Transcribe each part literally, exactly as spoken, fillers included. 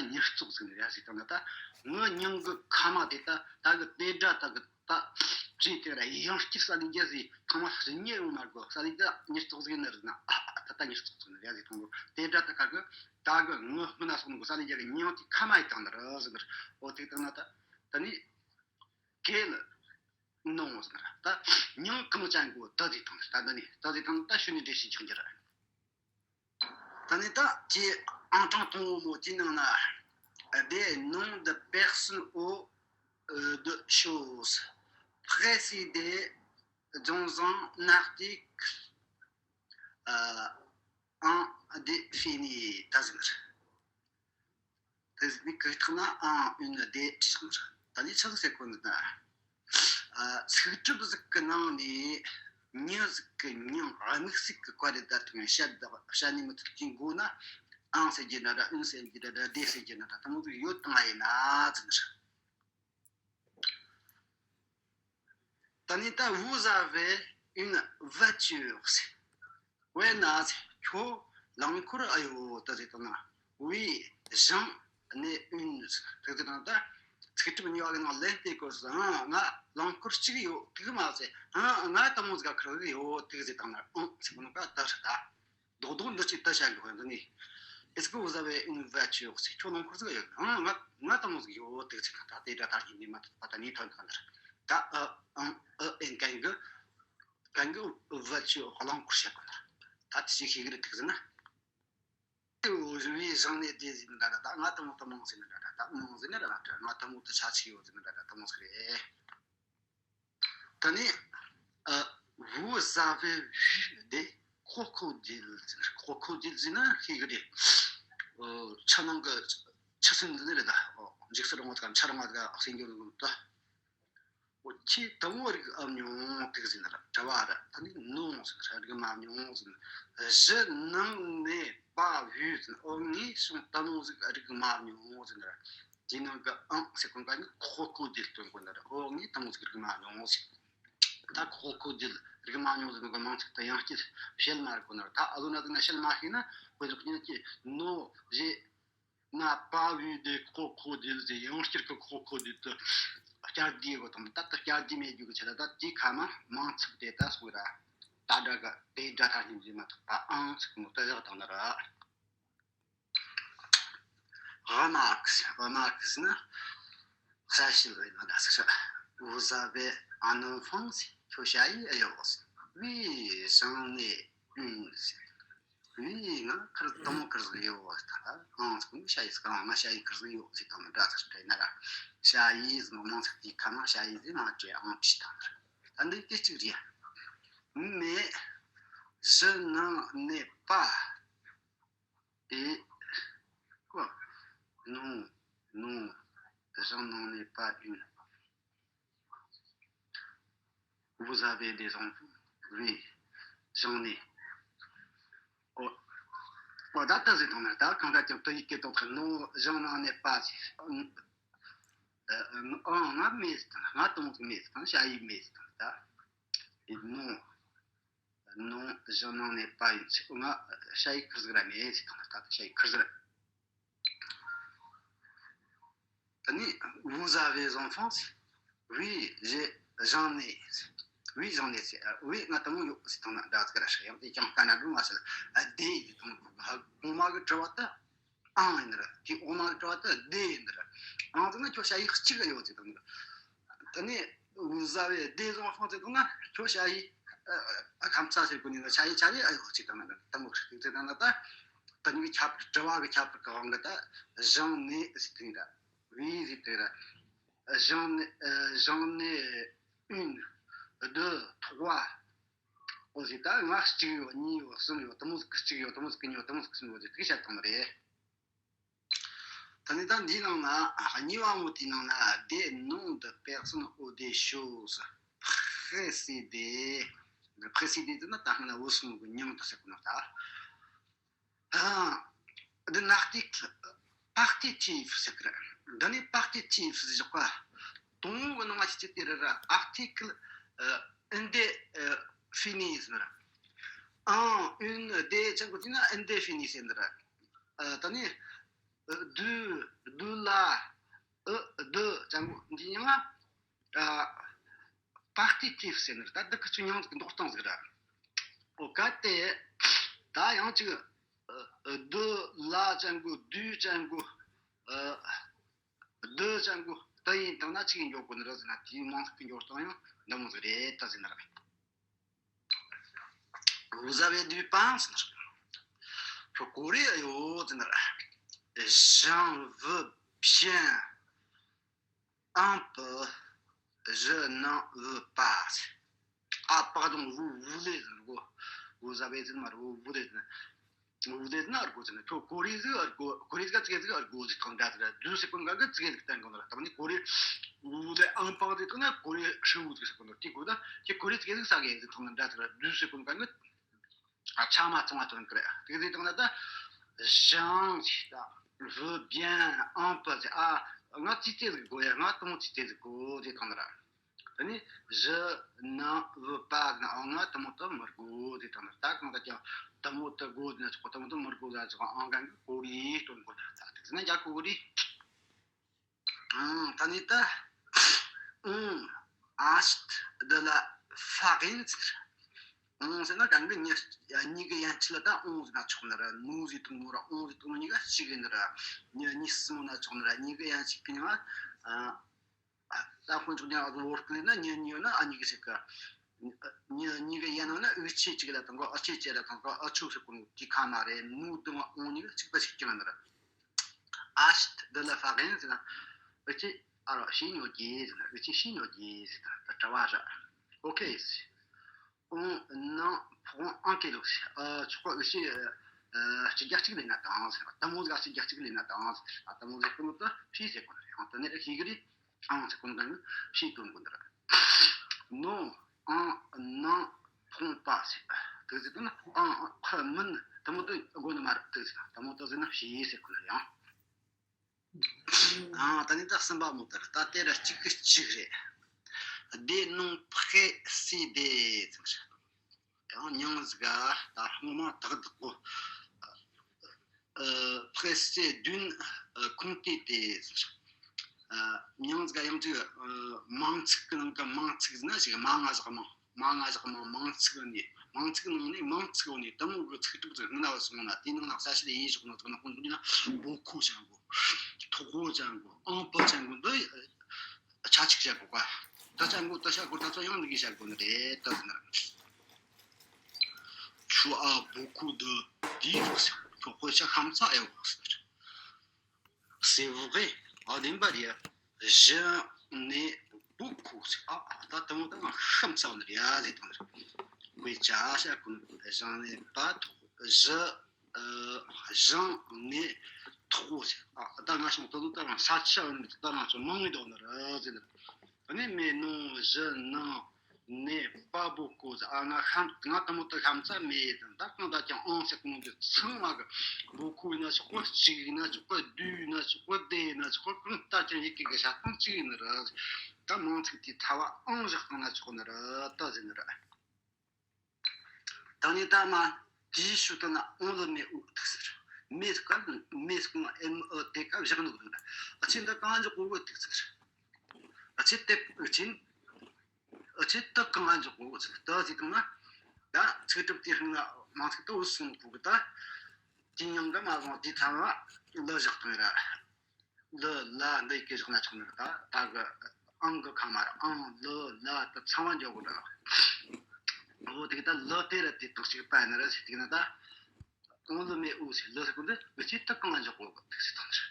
ཉེར་བཙོག་ཟིག་ནི་རེད་ཟེར་བཏང་ན། ད་ངའི་མྱིང་གི་ཁ་མ་དེ་ད་ད་གི་དེ་འདྲ་ད་གི་ད་བྲིས་དེ་ར་ཡང་བསྐྱར་ས་ལས་རྒྱ་ཟིག་ཐང་མ་ཟིག་རྙེད་ཡོང་མ་དགོས། ས་ལས་ད་ཉེར་བཙོག་ཟིག་ནི་རེད་ན། ཨ་ཨ་ད་ད་ཉེར་བཙོག་ཟིག་ནི་རེད་ཟེར་བཏང་གི། དེ་འདྲ་ད་ག་གི་ད་གི་ངའི་སྨི་ན་སོང་གི་ས་ལས་རྒྱ་གི་མྱིང་དེ་ཁ་མ་ཡི་བཏང་ནི་རེད་ཟེར་གི། འོ་དེ་བཏང་ན་ད་ད་ནི་གེ་ལ་ནོ་ཟེར་ན་ད་མྱིང་གང་ཅན་གོ་ད་ཟེར་བཏང་ན། ད་ད་ནི་ད་ཟེར་བཏང་ན་ད་ཤུ་ནི་འགྲེལ་བཤད་རྒྱག་རྒྱུ་རེད། ད་ནི་ད་ཀྱི་ཨང་གྲངས་དང་པོ་མོ་དེའི་ནང་ན། Des noms de personnes ou, euh, de choses précédés dans un article, euh, indéfini. ད་ཟེར་ན། དེ་ནི་གི་ཐོག་ན་un, une, des བྲིས་སོང་། ད་ནི་ཆི་ཟིག་ཟེར་གོ་ནི་ན། ཨ། ཚིག་གྲུབ་ཟིག་གི་ནང་ནས་མྱི་ཟིག་གི་མྱིང་དམིགས་བསལ་གྱི་བཀའ་རེ་བརྡ་ཐོན་བཤད་བཤད་ནི་མི་ཐུབ་ཀྱི་མགོ་ན། ཨང་ཟེར་རྒྱུ་ན་ར། ཨུན་ཟེར་རྒྱུ་ན་ར། དེ་ཟེར་རྒྱུ་ན་ར། དེ་མོ་ཟིག་ཡོད་དང་ཨེ་ཡིན་ན་ཟེར་ནི་རེད། ད་ནི་ད། Vous avez une voiture. Oui, ན་ཁྱོད་རླངས་འཁོར་ཨེ་ཡོད་ད་ཟེར་བཏང་ན། Oui, j'en ai une. དེ་ཟེར་བཏང་ད་ཚིག་གྲུབ་གཉིས་པ་གི་ནང་ལན་དེ་བཀོད་སོང་། ཨང་ང་རླངས་འཁོར་གཅིག་ཡོད་དེ་གི་མ་ཟེར། ཨང་ང་དེ་མོ་ཟིག་ག་ཁུར་གི་ཡོད་དེ་གི་ཟེར་བཏང་ན། ཨང་ཟེར་གོ་ནོ་ག་ད་ཧྲ་ད། རྡོག་རྡོག་འདི་གཅིག་ད་བཤད་དགོས་འདི་ནི། Est-ce que vous avez une voiture? ཟེར། ཁྱོད་རླངས་འཁོར་ཟིག་ཡོད། ཨང་ང་ང་དེ་མོ་ཟིག་ཡོད་དེ་གི་ཟེར་བཏང་ད། དེ་འདྲ་ད་ཡིན་ནི་མ་ཐུབ་པ་ད་ནི་ཐོན་ཐོན་ནི་རེད་ད། ཨ་ཨང་ཨ་ཨེན་གན་གི་གན་གི་བ་ཆོས་རླངས་འཁོར་བཤད་གོ་ན། ད་དེ་ཞིག་ཤེས་གི་རེད་དེ་ཟེར་ན། Oui, j'en ai des ཟེར་ནི་འདྲ་འདྲ། ད་ང་དེ་མོ་དེ་མོ་ཟེར་ནི་འདྲ་འདྲ། ད་མོ་ཟེར་ནི་འདྲ་འདྲ། ང་དེ་མོ་དེ་ཆ་ཆེ་ཡོད་ཟེར་ནི་འདྲ་འདྲ། དེ་མོ་ཟིག་རེད། ད་ནི་ཨ། Vous avez vu des crocodiles ཟེར། Crocodile ཟེར་ན་ཤེས་གི་རེད། ཨོ། ཆུ་ནང་གི་ཆུ་སྲིན་ཟེར་ནི་རེད་ད། ཨོ། འཇིགས་སུ་རུང་བ་དང་ཆུ་རུང་བ་དང་ཨག་སེང་གེ་རུང་ད། འོ། ཁྱེད་དེ་མོ་རིག་ཨེ་མྱོང་དེ་གི་ཟེར་ནི་རེད། དྲི་བ་རེད། ད་ནི་ནོ་ཟེར་ནི་རེད། རིག་མ་མྱོང་ཟེར་ནི། Je n'en ai pas vu ཟེར་ནི། འོ་ངས་སོང་དེ་མོ་ཟིག་རིག་མ་མྱོང་ཟེར་ནི་རེད། དེའི་ནང་གི་ཨང་ཟེར་གོ་ནོ་ག་ནི་crocodile སྟོན་གོ་ནི་རེད། འོ་ངས་དེ་མོ་ཟིག་རིག་མ་མྱོང་ཟེར། ད་crocodile རིག་མ་མྱོང་ཟེར་ནོ་གི་མིང་ཚིག་དེ་ཡང་བསྐྱར་བཤད་མ་རིག་གོ་ནི་རེད། ད་ཨ་ལོ་ན་དེ་ན་བཤད་མ་ཤེས་ན་དཔེ་འཇོག་ཉན་གྱི་ནོ་རེད། ང་pas vu des crocodiles ཟེར། ཡང་བསྐྱར་གི་crocodile དེ་བསྐྱར་ཟློས་གོ་དང་། ད་ལྟ་བསྐྱར་ཟློས་མེད་རྒྱུ་གི་ཆེད་ལ་ད་དེའི་ཁ་མ་མིང་ཚིག་དེ་ད་སོང་ར། ད་སྒྲ་གི་དེ་སྒྲ་ཐ་སྙད་ཟེར་མ་ཐག་པ་ཨང་ཚིག་མོ་དེ་བཞག་བཏང་ནི་ར། Remarque, remarque ཟེར་ན་གསལ་བཤད་རེད་ན་ད་ཟེར་ཤག Vous avez un enfant ཟེར། ཁྱོད་ཞ་ཡི་ཨེ་ཡོད་ཟེར། Oui, j'en ai une ཟེར། Oui, ང་ཁུར་དེ་མོ་ཁུར་ཟིག་ཡོད་ཟེར། ད་ཨང་ཟེར་གོ་ནི་ཞ་ཡི་ཟེར་ག་ང་ཞ་ཡི་ཁུར་ཟིག་ཡོད་ཟེར་བཏང་ན་འདྲ་ཟེར། དེ་ན་ར་ཞ་ཡི་ཟེར་ནོ་མིང་ཚིག་དེའི་ཁ་ན་ཞ་ཡི་ཟེར་མ་བྲིས་ཨང་བྲིས་བཏང་ན་ར། ད་འདི་སྐད་ཅིག་རེད། Mais je n'en ai pas. Et quoi? Non, non, je n'en ai pas une. Vous avez des enfants? Oui, j'en ai. ཨོ། ཨོ། ད་ལྟ་ཟེར་བཏང་ན་ད་གང་ལྟར་ཀྱང་དེ་ཡི་སྐད་དོད་ཁ་non, je n'en ai pas ཟེར། ཨ། ཨ། ང་མེད་ཟེར་བཏང་ན། ང་དེ་མོ་ཟིག་མེད་ཟེར་བཏང་ན། ཞ་ཡི་མེད་ཟེར་བཏང་ན་ད། Et non, non, je n'en ai pas une. ང་ཞ་ཡི་ཁུར་ཟིག་ར་མེད་ཟེར་བཏང་ན། ད་ཞ་ཡི་ཁུར་ཟིག་ར། ད་ནི། Vous avez enfants? Oui, j'ai, j'en ai. Oui, j'en ai. Oui, ང་དེ་མོ་ཡོད་ཟེར་བཏང་ན་འདྲ་ཟིག་ར་ཤག་ཡང་དེ་ཀྱང་དཀའ་ན་སྒྲུང་ང་ཟེར་ཨ་des ཟེར་བཏང་ན། གོང་མ་གི་དྲི་བ་ད་un ཡིན་ར། དེ་འོག་མ་གི་དྲི་བ་ད་des ཡིན་ར། ཨང་ཟེར་ན་ཁྱོད་ཞ་ཡི་གཅིག་ཡོད་ཟེར་བཏང་ན། ད་ནི། Vous avez des enfants ཟེར་བཏང་ན་ཁྱོད་ཞ་ཡི་ཨ་ཁམས་ཚ་ཟེར་གོ་ནི་ན། ཞ་ཡི་ཆ་ཡི་ཨ་ཡོད་ཟེར་བཏང་ན། དེ་མོ་ཟེར་བཏང་ན་ད། ད་ནི་ཁྱབ་དྲི་བ་གི་ཁྱད་པར་གི་དབང་གིས་ད་j'en ai ཟེར་དེ་ར། Oui ཟེར་དེ་ར། J'en ai, euh, j'en ai une, deux, trois. ཨོ་ཟེར། ད་ང་གཅིག་ཡོད། གཉིས་ཡོད། གསུམ་ཡོད། དེ་མོ་ཟིག་གཅིག་ཡོད། དེ་མོ་ཟིག་གཉིས་ཡོད། དེ་མོ་ཟིག་གསུམ་ཡོད་ཟེར་དེ་བཤད་བཏང་ནི་རེད། ད་ནི་ད་འདིའི་ནང་ན་གཉིས་པ་མོ་དེའི་ནང་ན་des noms de personnes ou des choses précédés. Précédés ཟེར་ན་ད་སྔ་ན་བུད་སོང་གི་མྱིང་དེ་ཟེར་གོ་ནོ་ད། ཨ། འདི་ནི་article partitif ཟེར་གི་རེད། འདི་ནི་partitif ཟེར་བཞག་པ། དང་པོ་གི་ནང་ང་ཅི་དེ་རེད་ར། article, euh, indéfini ཟེར་ན་ར། un, une, des ཅན་གོ་དེ་ན་indéfini ཟེར་ན་ར། ཨ། ད་ནི། Euh, deux, ཨ། ཨུ། དུ་ཅན་གོ་འདི་ཡིན་ན། ཨ། པར་ཏི་ཏིབ་ཟེར་ནི་རེད། ད་འདི་ཁི་ཆུ་མྱིང་འདོགས་སྟངས་ཟིག་ར། ཨོ་གལ་ཏེ། ད་ཡང་ཅིག་ཨ། དུ་ལ་ཅན་གོ་དུ་ཅན་གོ་ཨ། དུ་ཅན་གོ་དུ་ཡིན་དང་ན་ཅིག་ཡིན་འཇོག་གོ་ནི་རེད་ཟེར་ན། དེའི་མིང་ཚིག་གི་འཇོག་སྟངས་ཡང་འདི་མོ་ཟིག་རེད་ད་ཟེར་ནི་ར། Vous avez du pain ཟེར་ནི་ར། ཁྱོད་གོ་རེ་ཡོད་ཟེར་ནི་ར། J'en veux bien un peu, je n'en veux pas. Ah, pardon, vous voulez ཟེར་གོ། Vous avez ཟེར་མ་རེད། Vous voulez ཟེར། Vous voulez ན་ཨར་གོ་ཟེར་ན། ཁྱོད་གོ་རེ་ཟིག་ཨར་གོ། གོ་རེ་ཟིག་ཙིག་ཟིག་ཨར་གོ་ཟེར་གང་འདྲ་ཟེར། du ཟེར་གོ་ནོ་ག་གི་ཙིག་ཟིག་བསྟན་གོ་ནོ་ར། ད་མ་ནི་གོ་རེ། Vous voulez un pain ཟེར་གོ་ན་གོ་རེ་ཧྲིལ་བོ་ཟིག་ཟེར་གོ་ནོ། དེ་གོ་ད། ཁྱོད་གོ་རེ་ཙིག་ཟིག་ཟ་གི་ཟེར་གང་འདྲ་ཟེར། du ཟེར་གོ་ནོ་ག་གི། ཨ། ཆ་མ་ཚང་བ་དོན་གི་རེད། དེ་ཟེར་དང་ན་ད། J'en ཟེར་ད། Veux bien un peu ཟེར། ཨ། ང་ཙིག་ཙིག་ཟིག་དགོས་ཡ། ང་དེ་མོ་ཙིག་ཙིག་ཟིག་དགོས་ཟེར་དང་ན་ར། ད་ནི། Je n'en veux pas ཟེར་ན། ཨ། ང་དེ་མོ་ད་མི་དགོས་ཟེར་དང་ན་ར། ད་གང་ད་ཀྱང་དེ་མོ་ད་དགོས་ཟེར་ན་ཆོག་གོ། དེ་མོ་ད་མི་དགོས་ཟེར་ན་ཆོག་གོ། ཨང་གང་གི་གོ་རེ་སྟོན་གོ་ད། ད་དེ་ཟེར་ན་རྒྱ་གོ་རེ། ཨང་། ད་ནི་ད། On achète de la farine ཟེར། On ཟེར་ན་གང་གི་གཉིས། གཉིས་ཀྱི་ཡན་ཆད་ལ་ད་on ཟེར་ན་ཆོག་ནི་ར། nous ཟེར་དུས་མོ་ར། on ཟེར་དུས་མོ་གཉིས་ཀ་གཅིག་ཡིན་ནི་ར། གཉིས་གཉིས་གསུམ་ན་ཆོག་ནི་ར། གཉིས་ཀྱི་ཡན་ཆད་ཀྱི་ནང་ང་། ཨ། ད་དཔོན་ཚོགས་ཀྱང་ཨ་ཟོ་བོར་ཀི་ན་གཉིས་གཉིས་ཡོད་ན་ཨ་གཉིས་ཀྱི་ཟེར་ག། གཉིས་གཉིས་ཀྱི་ཡན་ན་ཨུ་ཆེ་གཅིག་ལ་དང་ག། ཨ་ཆེ་གཅིག་ལ་དང་ག། ཨ་ཆུ་ཟེར་གོ་ནོ་དེ་ཁ་མ་རེད། nous དང་on གཉིས་ཀ་གཅིག་པ་ཞིག་ཀྱང་ནི་ར། Achète de la farine ཟེར་ན། ཨུ་ཆེ་ཨ་རོ་ཤི་ཉོ་རྒྱུ་ཟེར་ན། ཨུ་ཆེ་ཤི་ཉོ་རྒྱུ་ཟེར་ན། ད་གྲྭ་བ་ར། Ok ཟེར། On en prend un kilo ཟེར། ཨ། ཆོག་གོ། ཨུ་ཆེ་ཨ་སྐྱི་རྒྱ་གཅིག་ལེན་ན་དང་ཟེར། ད་མོ་ཟིག་ཨ་སྐྱི་རྒྱ་གཅིག་ལེན་ན་དང་ཟེར། ཨ། ད་མོ་ཟིག་ཀུན་ཏུ་ཕི་ཟེར་གོ་ནི་རེད། ཨང་། ད་ནི་ཨ་ཤི་གི་རེད། ཨང་ཟེར་གོ་ནི་དང་ཕི་དོན་གོ་ནི་རེད། Non, on n'en prend pas ཟེར། དེ་ཟེར་དུས་ན་ཨང་ཁ་མིན་དེ་མོ་དེ་དགོས་ནི་མ་རེད། དེ་ཟེར་དེ་མོ་དེ་ཟེར་ན་ཕྱི་ཟེར་གོ་ནི་ཡང་། ཨང་། ད་ནི་ད་གསུམ་པ་མོ་དེ་རེད། ད་དེ་ར་གཅིག་གི་གཅིག་རེད། Des noms précédés ཟེར། ཡང་མྱིང་ཟིག་ག་ད་སྔོན་མ་ཏག་ཏག་གོ། ཨ། précédés d'une quantité ཟེར། ཨ། མྱིང་ཟིག་ག་ཡང་ཅིག་ཨ། མིང་ཚིག་གི་ནང་གི་མིང་ཚིག་ཟེར་ན་ཞིག་མ་ང་ཞག་མིང་། མ་ང་ཞག་མིང་། མིང་ཚིག་ནི། མིང་ཚིག་ནང་ནས་མིང་ཚིག་ནས་དེ་མོ་གི་ཚིག་གྲུབ་ཟིག་སྔོན་ན་བ་སོང་ན། དེའི་ནང་ན་གསལ་བཤད་ཡིན་ཞོག་ན་ཚོགས་ན་ཁོང་ཚོ་ན་beaucoup ཅན་གོ། Trop ཅན་གོ། Un peu ཅན་གོ། འདི་ཆ་ཆིག་བྱ་དགོས་ག། ད་ཅན་གོ་ད་བྱ་དགོས། ད་ཚོ་ཡང་འདི་གི་བྱ་དགོས་ནི་རེད། ད་ཟེར་ན། Tu as beaucoup de livres ཟེར། ཁྱོད་དཔེ་ཆ་ཤ་ཚ་ཨེ་ཡོད་ཟེར། C'est vrai. ཨ། བདེན་པ་རེད། J'en ai beaucoup ཟེར། ཨ། ཨ། ད་དེ་མོ་ད་ང་ཤ་ཚ་ནི་རེད་ཟེར་དང་ནི་རེད། དཔེ་ཆ་ཤ་ཀུན། J'en ai pas trop. Je ཨ། J'en ai trop ཟེར། ཨ། ད་ང་ཤོང་ད་དུང་ད་རང་ས་ཆ་ཨ་ནི་ད་རང་ཚོ་མང་ངེ་འདུག་ནི་རེད་ཟེར་ནི། ཨ་ནི་mais non, je n'en ai pas beaucoup ཟེར། ཨ། ང་ཤ་ང་དེ་མོ་ད་ཤ་ཚ་མེད་ཟེར། ད་གང་ལྟར་ཀྱང་on ཟེར་གོ་ནོ་དེ་ཚང་མ་གི། Beaucoup ཡིན་ན་ཆོག་གོ། གཅིག་ཡིན་ན་ཆོག་གོ། Deux ཡིན་ན་ཆོག་གོ། Des ཡིན་ན་ཆོག་གོ། གང་ལྟར་ཀྱང་ཡི་གེ་གི་བྱ་སྟངས་གཅིག་ཡིན་ནི་རེད། ད་མིང་ཚིག་དེའི་ཚ་བ་on བཞག་བཏང་ན་ཆོག་ནི་རེད་ད་ཟེར་ནི་རེད། ད་ནི་ད་མ་དེའི་ཤུལ་དུ་ན་on le met où ཐུག་ཟེར། Mais ཀ། Mais ཀ་M E T ཀ་བཞག་ནི་འདུག་ན། ཨ་ཆེན་ད་གང་འཇོག་གོ་གི་ཐུག་ཟེར། ཨ་ཆེ་དེ། ཨ་ཆེན། ཨ་ཆེ་ད་གང་འཇོག་གོ་གི་ཟེར། ད་ཟེར་དང་ན། ད་ཚིག་གྲུབ་དེ་སྔ་མ་ཚིག་ཏུ་འུ་སོང་གོ་གི། ད་དེ་མྱིང་ག་མ་བཟང་དེ་ཚང་མ་ལ་བཞག་བཏང་ར། ལ་ལ་འདི་ཡི་གེ་བཞག་ན་ཆོག་ནི་རེད། ད་ད་གི་ཨང་གི་ཁ་མ་ར། ཨང་། ལ་ལ་ད་ཚང་མ་འཇོག་གོ་འདྲ། འོ་དེ་གི་ད་ལ་དེ་ར་དེ་དང་གཅིག་པ་ཡིན་ན་ར་ཟེར་དེ་གི་ན། ད་on le met où ཟེར། ལ་ཟེར་གོ་འདི་འུ་ཆེ་ད་གང་འཇོག་གོ་གི་ཟེར་དང་ཟེར།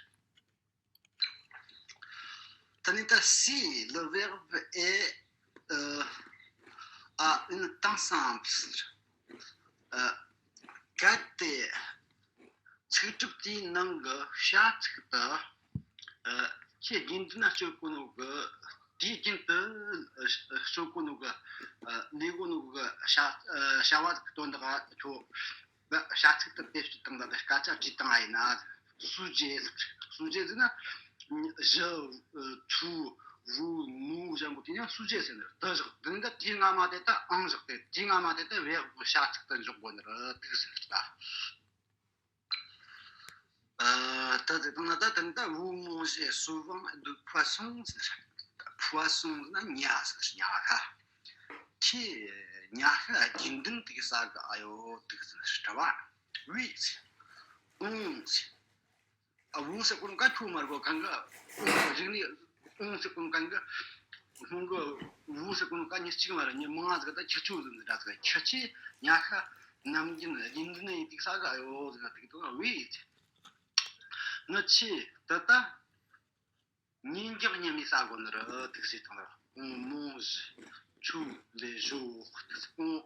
ད་ནི་ད་si le verbe est ཨ། un ensemble ཟེར། ཨ། གལ་ཏེ་ཚིག་གྲུབ་དེའི་ནང་གི་བྱ་ཚིག་དེ། ཨ། ཁྱེད་རྒྱུན་དུ་ན་སྤྱོད་གོ་ནོ་གི། དུས་རྒྱུན་དུ་སྤྱོད་གོ་ནོ་གི། ཨ། ལས་གོ་ནོ་གི་བྱ། ཨ། བྱ་བ་ཟིག་དོན་དག་ཁྱོད་བྱ་ཚིག་དེ་བེད་སྤྱོད་བཏང་ད་སྐད་ཆ་དྲིས་བཏང་ཨ་ཡིན་ན། Sujet ཟེར། Sujet ཟེར་ན། Je, tu, vous, nous ཅན་གོ་དེ་ཡང་sujet ཟེར་ནི་རེད། ད་བཞག་དེ་ནི་ད་དེའི་སྔ་མ་དེ་ད་on བཞག་སྟེ། དེའི་སྔ་མ་དེ་ད་verbe བྱ་ཚིག་ཏུ་འཇོག་དགོས་ནི་རེད། དེ་ཟེར་ད། ཨ། ད་དེ་དང་ན་ད་དེ་ད་vous mangez souvent du poisson ཟེར། poisson ཟེར་ན་ཉ་ཟེར། ཉ་ཤ། ཁྱེད་ཉ་ཤ་རྒྱུན་ལྡན་དུ་ཟ་གི་ཨ་ཡོད་དུས་ཟེར། དྲི་བ། Oui ཟེར། Ong ཟེར། ཨ། vous ཟེར་གོ་ནོ་ཀ་ཁྱོད་མ་རེད་གོ། གང་གི་ཨོང་རིག་ནས་ཨོང་ཟེར་གོ་ནོ་གང་གི། སྔོན་གི་vous ཟེར་གོ་ནོ་ཀ་མྱི་གཅིག་མ་རེད། མྱི་མང་ང་ཟིག་ད་ཁྱི་ཆོ་ཟིག་འདི་འདྲ་ཟིག་ཁྱི་ཆོས་ཉ་ཤ་ནམ་རྒྱུན་རྒྱུན་ལྡན་ཡིན་དུས་ཟ་གི་ཨ་ཡོད་ཟིག་ན་དུས་དང་Oui ཟེར། ངི་ཆོས་ད་ལྟ་ཉིན་རྒྱང་མཉམ་མི་ཟ་གོ་ནི་རེད་དུས་ཟེར་དང་། On mange tous les jours དུས།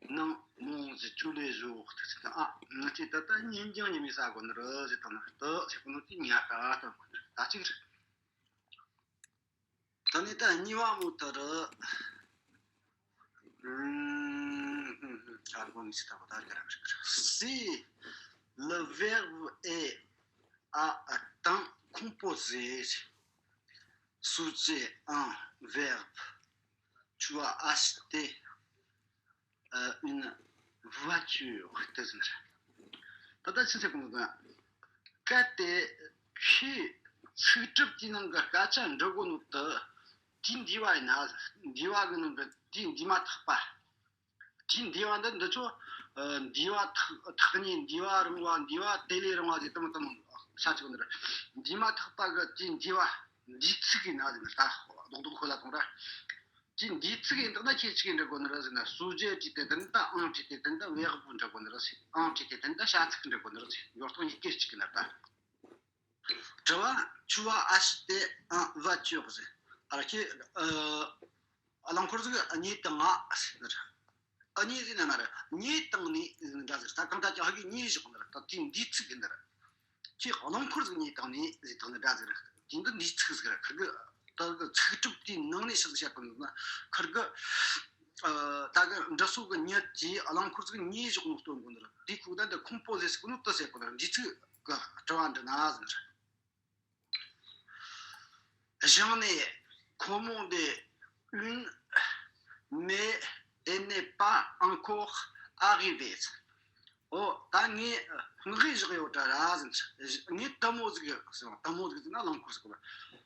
On en mange tous les jours དུས་ཟེར་དང་། ཨ། ང་ཆོས་ད་ལྟ་ཉིན་རྒྱང་མཉམ་མི་ཟ་གོ་ནི་རེད་ཟེར་དང་ན་དུ་ཟེར་གོ་ནོ་དེ་ཉ་ཤ་དང་ད་གཅིག་རེད། ད་ནི་ད་གཉིས་པ་མོ་ད་རེད། ཨུམ། ཧུམ་ཧུམ། ཨ་རི་བོ་མི་སི་ད་གོ་ད་རེད་ར་རེད། Si le verbe est à temps composé, sujet, un, verbe, tu as acheté euh, une voiture དེ་ཟེར། ད་ལྟ་ཆི་ཟེར་གོ་ནོ་ད། གལ་ཏེ་ཁྱོས་ཚིག་གྲུབ་དེའི་ནང་གི་སྐད་ཆ་འབྲི་གོ་ནོ་དེ་དུས་འདས་པ་ཡིན་ན། འདས་པ་གི་ནང་གི་དུས་འདས་མ་ཐག་པ། དུས་འདས་པ་འདི་འདི་ཚོ། ཨ། འདས་པ་ཐག་ཐག་ཉེ། འདས་པ་རིང་བ། འདས་པ་དེ་ལས་རིང་བ་ཟེར་དུ་མ་དུ་མ་ས་ཆུ་འདིར། འདས་མ་ཐག་པ་གི་དུས་འདས་པ་འདས་ཚིག་ཡིན་ན་ཟེར་ན་ད་རྡོག་རྡོག་ཁོ་ལ་གཏོང་ར། དེ་འདས་ཚིག་ཡིན་དང་ན་ཁྱེད་ཆིག་འདྲི་དགོས་ནི་རེད་ཟེར་ན། Sujet བྲིས་ཏེ་དེ་ནི་ད་un བྲིས་ཏེ་དེ་ནི་ད་verbe འདྲི་དགོས་ནི་རེད་ཟེར། Un བྲིས་ཏེ་དེ་ནི་ད་བྱ་ཚིག་འདྲི་དགོས་ནི་རེད་ཟེར། འབྱོར་སྟངས་ཡི་གེ་གཅིག་གི་ནི་ད། དྲི་བ། Tu as acheté une voiture ཟེར། ཨ་ར་ཁྱེད། ཨ། རླངས་འཁོར་ཟིག་གཉིས་བཏང་ང་ཟེར་ནི་རེད། ཨ། གཉིས་ཟེར་ན་མ་རེད། གཉིས་བཏང་ནི་ཟེར་ནི་འདྲ་ཟེར། ད་གང་ལྟར་ཀྱང་ཧ་གི་གཉིས་བཞག་ནི་རེད། ད་དེ་འདས་ཚིག་ཡིན་ནི་རེད། ཁྱེད་རླངས་འཁོར་ཟིག་གཉིས་བཏང་ནི་ཟེར་བཏང་ནི་འདྲ་ཟེར། དེ་འདི་འདས་ཚིག་ཟིག་རེད། ཁིར་གི་ད་གི་ཚིག་གྲུབ་དེའི་ནང་ནས་ཆི་ཟིག་བཤད་གོ་ནི་ན། ཁིར་གི། ཨ། ད་གི་འབྲི་སྲོལ་གི་མྱི་དེས་རླངས་འཁོར་ཟིག་གཉིས་བཞག་ནོ་སྟོན་གོ་ནི་རེད། དེ་ཁུག་ད་འདི་composé ཟེར་གོ་ནོ་དེ་ཟེར་གོ་ནི་རེད། འདས་ཚིག་གི་དྲི་བ་འདྲི་ན་ཟེར་ནི་རེད། Je n'ai commandé une, mais elle n'est pas encore arrivée. ཨོ། ད་ངས་སྔགས་བཞག་ཡོད་དྲ་ར་ཟེར། ངས་དུ་མོ་ཟིག་ཟེར། དུ་མོ་ཟིག་ཟེར་ན་རླངས་འཁོར་ཟིག་གོ།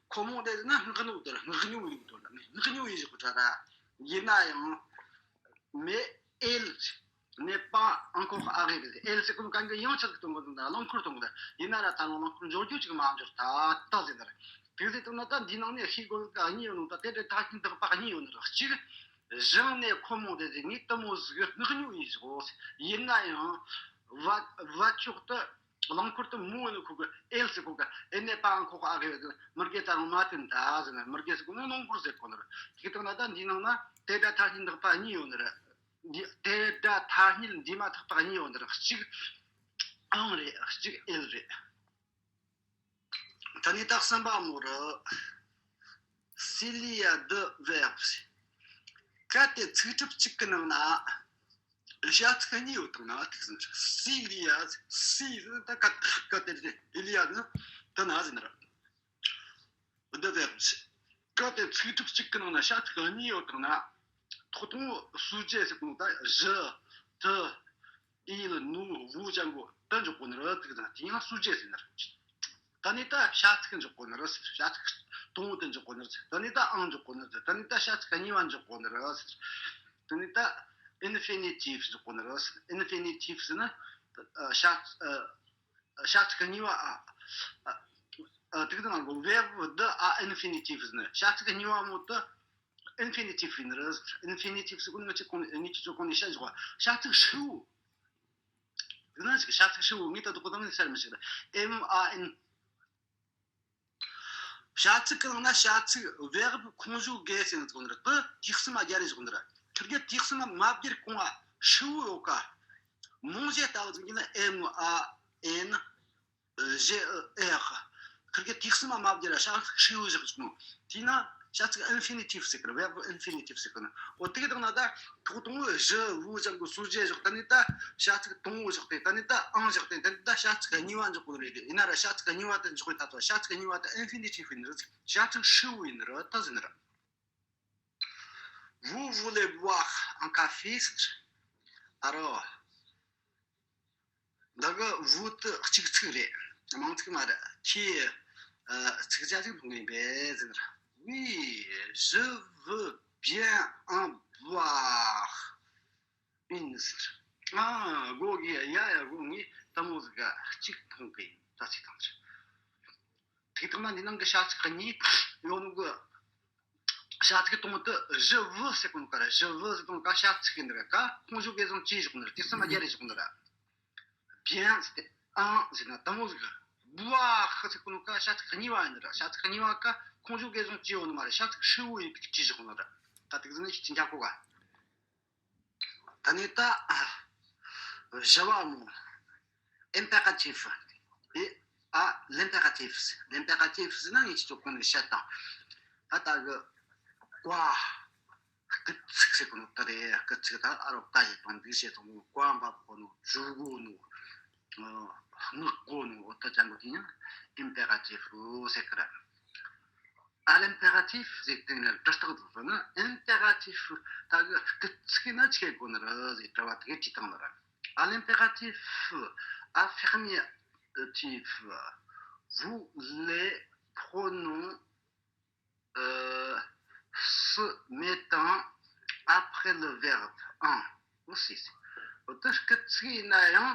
Commandé ཟེར་ན་སྔགས་ཉོ་དེ་ར། སྔགས་ཉོ་ཡོད་དོ་ར། ངས་སྔགས་ཉོ་ཡེ་བཞག་དྲ་ར། ཡིན་ན་ཡང་། Mais elle n'est pas encore arrivée. Elle ཟེར་གོ་ནོ་གང་གི་ཡང་ཆག་གཏོང་གི་འདུག་ད་རླངས་འཁོར་གཏོང་གི་འདུག་ཡིན་ན་ར་ད་རླངས་འཁོར་འབྱོར་རྒྱུ་ཅིག་མ་འབྱོར་ད་ད་ཟེར་ནི་རེད། དེ་ཟེར་དུས་ན་ད་འདི་ནང་ནས་ཤེས་དགོས་ཀ་གཉིས་ཡོད་ནོ་ད། དེ་འདྲ་ད་ཤིན་ཏུ་བག་གཉིས་ཡོད་ནི་རེད། གཅིག Je n'ai commandé ཟེར། ངས་དུ་མོ་ཟིག་སྔགས་ཉོ་ཡེ་བཞག་ཡིན་ན་ཡང་། Va- voiture དེ། རླངས་འཁོར་དེ་མོ་ཡིན་ནོ་ཁོ་གི་elle ཟེར་གོ་གི། Elle n'est pas encore arrivée ཟེར། མི་རྒས་ད་རུང་མ་ཐོན་ད་ཟེར་ན། མི་རྒས་ཟེར་གོ་ནོ་རླངས་འཁོར་ཟེར་གོ་ནི་རེད། དེ་དང་ན་ད་འདི་ནང་ན་དེ་འདྲ་ཐ་སྙད་འདག་པ་གཉིས་ཡོད་ནི་རེད། འདི་དེ་འདྲ་ཐ་སྙད་འདས་མ་ཐག་པ་གཉིས་ཡོད་ནི་རེད། གཅིག་un རེད། གཅིག elle རེད། ད་ནི་ད་གསུམ་པ་མོ་རེད། S'il y a deux verbes ཟེར། གལ་ཏེ་ཚིག་གྲུབ་གཅིག་གི་ནང་ན་བྱ་ཚིག་གཉིས་ཡོད་དང་ན་ཐུག་ཟིན། S'il y a, si ཟེར་ན་ད་གལ་གལ་ཏེ་il y a ཟེར་ན་ད་ན་ཟིན་ར། འདི་ལྟར་གལ་ཏེ་ཚིག་གྲུབ་གཅིག་གི་ནང་ན་བྱ་ཚིག་གཉིས་ཡོད་དང་ན། ཐོག་དང་པོ་sujet ཟེར་གོ་ནོ་ད་je, tu, il, nous, vous ཅན་པོ་དེ་འཇོག་གོ་ནི་རེད། དེ་ཡང་sujet ཟེར་ནི་རེད། ད་ནི་ད་བྱ་ཚིག་འཇོག་གོ་ནི་རེད། བྱ་ཚིག་དང་པོ་དེ་འཇོག་གོ་ནི་རེད། ད་ནི་ད་un འཇོག་གོ་ནི་རེད། ད་ནི་ད་བྱ་ཚིག་གཉིས་པ་འཇོག་གོ་ནི་རེད། ད་ནི་ད་infinitif འཇོག་གོ་ནི་རེད། Infinitif ཟེར་ན་བྱ་བྱ་ཚིག་གཉིས་པ། ཨ། ཨ། དེ་གི་ནང་གི་verbe de à infinitif ཟེར་ན་བྱ་ཚིག་གཉིས་པ་མོ་དེ་infinitif ཡིན་ནི་རེད། Infinitif ཟེར་གོ་ནི་ང་ཚོས་གོང་ནས་ངས་ཁྱེད་ཚོ་གོང་ནས་བཤད་བཞག་པ། བྱ་ཚིག་ཧྲིལ་བོ། དེ་ན་ཞིག་བྱ་ཚིག་ཧྲིལ་བོ་ངས་ད་དུ་གོ་ཐང་ནས་ཤར་མི་ཤེས་ར། M A N བྱ་ཚིག་གི་ནང་ན་བྱ་ཚིག་verbe conjugué ཟེར་ནས་གོ་ནི་རེད། དེ་དུས་གསུམ་མ་སྦྱར་རེ་བཞག་ནི་རེད། ཁིར་གི་དུས་གསུམ་མ་མ་སྦྱར་གོང་བ་ཧྲིལ་བོ་ཡོད་ཀ། མང་ཆེ་ལྟ་བུ་ཟིག་ཡིན་ན་M A N G E R ཁིར་གི་དུས་གསུམ་མ་མ་སྦྱར་བྱ་ཚིག་ཧྲིལ་བོ་བཞག་བཞག་ནོ། དེས་ན་བྱ་ཚིག་infinitif ཟེར་གི་རེད། verbe infinitif ཟེར་གི་ནི། འོ་དེ་གི་དང་ན་ད་ཐོག་དང་པོ་je, vous ཅན་གི་sujet བཞག་ད་ནི་ད་བྱ་ཚིག་དང་པོ་བཞག་སྟེ། ད་ནི་ད་un བཞག་སྟེ། ད་ནི་ད་བྱ་ཚིག་གཉིས་པ་འཇོག་གོ་རེད། ཡིན་ན་ར་བྱ་ཚིག་གཉིས་པ་དེ་འཇོག་པའི་ཐབས་ལ་བྱ་ཚིག་གཉིས་པ་དེ་infinitif ཡིན་ནི་རེད། བྱ་ཚིག་ཧྲིལ་བོ་ཡིན་ནི་རེད། ད་ཟེར་ནི་རེད། Vous voulez boire un café ཟེར། ཨ་རོ། འདི་གི་vous དེ་གཅིག་ཚིག་རེད། མང་ཚིག་མ་རེད། ཁྱེད་ཚིག་ཆ་ཅིག་ཕུང་གིན་པས་ཟེར། Oui, je veux bien en boire une ཟེར། ཨ་གོ་གི། ཡ་ཡ་གོ། ངས་དེ་མོ་ཟིག་གཅིག་ཕུང་གི་ཡིན། ད་ཚིག་དང་ཚིག་ཐིག་ཐག་མ་འདི་ནང་གི་བྱ་ཚིག་གཉིས་ཡོད་ནོ་གི། བྱ་ཚིག་དང་དུ་je veux ཟེར་གོ་ནོ་ག་ར། Je veux ཟེར་གོ་ནོ་ག་བྱ་ཚིག་གི་འདི་ར་ག་ཁོང་ཞུ་གེ་བཟུང་ཅི་ཞོག་ནི་ར། དེ་སུ་མ་རྒྱ་རེ་ཞོག་ནི་ར། Bien ཟེར་ཏེ་en ཟེར་ན་དེ་མོ་ཟིག་ག boire ཟེར་གོ་ནོ་ག་བྱ་ཚིག་གཉིས་པ་ཡིན་ནི་ར། བྱ་ཚིག་གཉིས་པ་ག་ཁོང་ཞུ་གེ་བཟུང་ཅི་ཡོད་ནི་མ་ར། བྱ་ཚིག་ཧྲིལ་བོ་ཡིན་པའི་ཅི་ཞོག་ནི་ར། ད་དེ་ཟིག་ནི་ཤི་ཅི་འཇག་གོ་ག་ད་ནི་ད་བྱ་བ་མོ། Impératif. Et à l'impératif. L'impératif ཟེར་ན་ངས་ཁྱེད་ཚོ་གོང་ནས་བཤད་དང་། ད་ལྟ་གི་quoi སྐུལ་ཚིག་ཟེར་གོ་ནོ་ད་རེད། སྐུལ་ཚིག་ད་ཨ་རོགས་ད་ཡེ་དང་འདུག་བྱེད་དང་ནོ། quoi འབབ་གོ་ནོ། བྲུ་གོ་ནོ། ཨ་མངགས་གོ་ནོ། འོ་ད་ཅང་གོ་དེ་ཡང་impératif ཟེར་གི་ར། À l'impératif ཟེར་དུས་ནི་སྒྲ་རྟགས་དུ་བཟོ་ན་impératif ད་གི་སྐུལ་ཚིག་ན་ཆི་གོ་ནི་རེད་ཟེར་དྲི་བ་དེ་གི་དྲིས་བཏང་ནི་རེད། À l'impératif, affirmatif, vous les pronoms euh, se mettant après le verbe en aussi. འོ་ད་སྐུལ་ཚིག་ཡིན་ན་ཡང་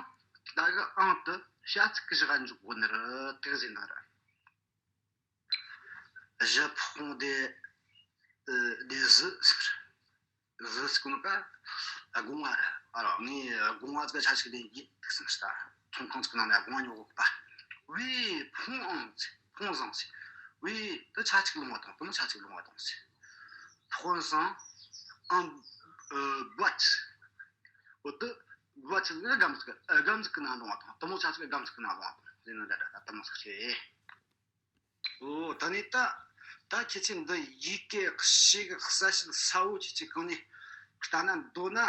ད་གི་en དུ་བྱ་ཚིག་གི་བཞག་འཇུག་གོ་ནི་རེད། དེ་གི་ཟེར་ན་རེད། Je prends des, euh, des œufs. ཟིག་ཟེར་གོ་ནོ་ག་སྒོ་ང་ར། ཨ་རོ་ངས་སྒོ་ང་ཟིག་ཆ་ཞིག་ལེན་གི་འདུག་སེམས་ཤི་ད། ཚོང་ཁང་ཟིག་ནང་ནས་སྒོ་ང་ཉོ་གོ་པ། Oui, prends-en, prends-en. Oui ད་ཆ་ཞིག་ལོངས་བ་དང་། དེ་མོ་ཆ་ཞིག་ལོངས་བ་དང་། Prends-en en, euh, boîte. འོ་ད་boîte ཟིག་སྒམ་ཟིག་སྒམ་ཟིག་གི་ནང་ལོངས་བ་དང་། དེ་མོ་ཆ་ཞིག་སྒམ་ཟིག་གི་ནང་ལོངས་བ་དང་ཟེར་ན་ད་ད་དེ་མོ་ཟིག་བྱེད། འོ་ད་ནི་ད་ད་ཁྱེད་ཚོས་འདི་ཡི་གེ་ཞིག་གསལ་བཤད་གསལ་བོ་ཁྱེད་ཚོས་གང་ནས་བལྟས་ན་འདོད་ན།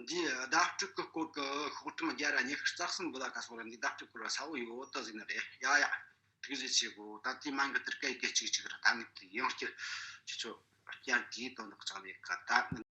འདི་བརྡ་སྤྲོད་ཀྱི་སྐོར་གྱི་ཤོག་གྲངས་བརྒྱ་ར་ཉི་ཤུ་རྩ་གསུམ་འདི་ལ་ཁ་སོགས་ར། འདི་བརྡ་སྤྲོད་སྐོར་བ་ས་བོ་ཡོད་ད་ཟིན་ནི་རེད། ཡ་ཡ། ཐུགས་རྗེ་ཆེ་གོ། ད་དེའི་མན་གི་དེར་སྐད་ཡི་གེ་གཅིག་གཅིག་ར། ད་ངས་དེ་ཡང་བསྐྱར་ཁྱེད་ཚོ་བསྐྱར་དེའི་དོན་དག་ཅང་མེད་ག་ད།